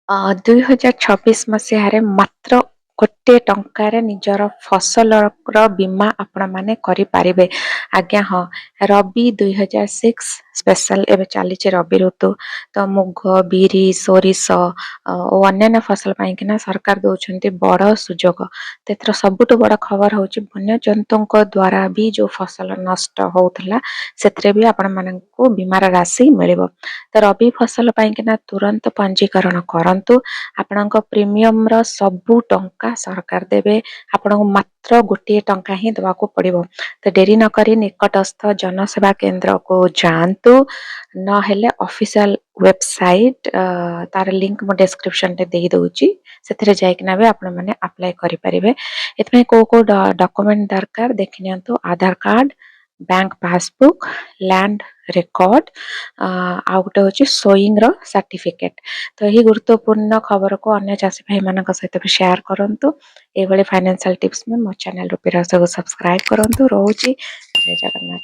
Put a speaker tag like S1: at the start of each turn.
S1: 2026 ମସିହାରେ ମାତ୍ର 1 ଟଙ୍କାରେ ନିଜର ଫସଲର ବୀମା ଆପଣମାନେ କରିପାରିବେ। ଆଜ୍ଞା ହଁ, ରବି 2006 ସ୍ପେଶାଲ। ଏବେ ଚାଲିଛି ରବି ଋତୁ। ତ ମୁଗ, ବିରି, ସୋରିଷ ଓ ଅନ୍ୟାନ୍ୟ ଫସଲ ପାଇଁକିନା ସରକାର ଦେଉଛନ୍ତି ବଡ଼ ସୁଯୋଗ। ତ ଏଥର ସବୁଠୁ ବଡ଼ ଖବର ହେଉଛି, ବନ୍ୟଜନ୍ତୁଙ୍କ ଦ୍ୱାରା ବି ଯେଉଁ ଫସଲ ନଷ୍ଟ ହେଉଥିଲା, ସେଥିରେ ବି ଆପଣମାନଙ୍କୁ ବୀମାର ରାଶି ମିଳିବ। ତ ରବି ଫସଲ ପାଇଁକିନା ତୁରନ୍ତ ପଞ୍ଜୀକରଣ କରନ୍ତୁ। ଆପଣଙ୍କ ପ୍ରିମିୟମର ସବୁ ଟଙ୍କା ସରକାର ଦେବେ। ଆପଣଙ୍କୁ ମାତ୍ର 1 ଟଙ୍କା ହିଁ ଦେବାକୁ ପଡ଼ିବ। ତ ଡେରି ନକରି ନିକଟସ୍ଥ ଜନସେବା କେନ୍ଦ୍ରକୁ ଯାଆନ୍ତୁ, ନହେଲେ ଅଫିସିଆଲ ୱେବସାଇଟ୍, ତାର ଲିଙ୍କ ମୁଁ ଡେସ୍କ୍ରିପସନରେ ଦେଇଦେଉଛି, ସେଥିରେ ଯାଇକିନା ବି ଆପଣମାନେ ଆପ୍ଲାଏ କରିପାରିବେ। ଏଥିପାଇଁ କେଉଁ କେଉଁ ଡକୁମେଣ୍ଟ ଦରକାର ଦେଖିନିଅନ୍ତୁ: Aadhaar card, bank passbook, land record, ଆଉ ଗୋଟେ ହେଉଛି ସୋଇଂର ସାର୍ଟିଫିକେଟ୍। ତ ଏହି ଗୁରୁତ୍ୱପୂର୍ଣ୍ଣ ଖବରକୁ ଅନ୍ୟ ଚାଷୀ ଭାଇମାନଙ୍କ ସହିତ ବି ସେୟାର କରନ୍ତୁ। ଏଇଭଳି ଫାଇନାନ୍ସିଆଲ ଟିପ୍ସ ପାଇଁ ମୋ ଚ୍ୟାନେଲ ରୁପି ରସକୁ ସବସ୍କ୍ରାଇବ କରନ୍ତୁ। ରହୁଛି, ଜୟ ଜଗନ୍ନାଥ।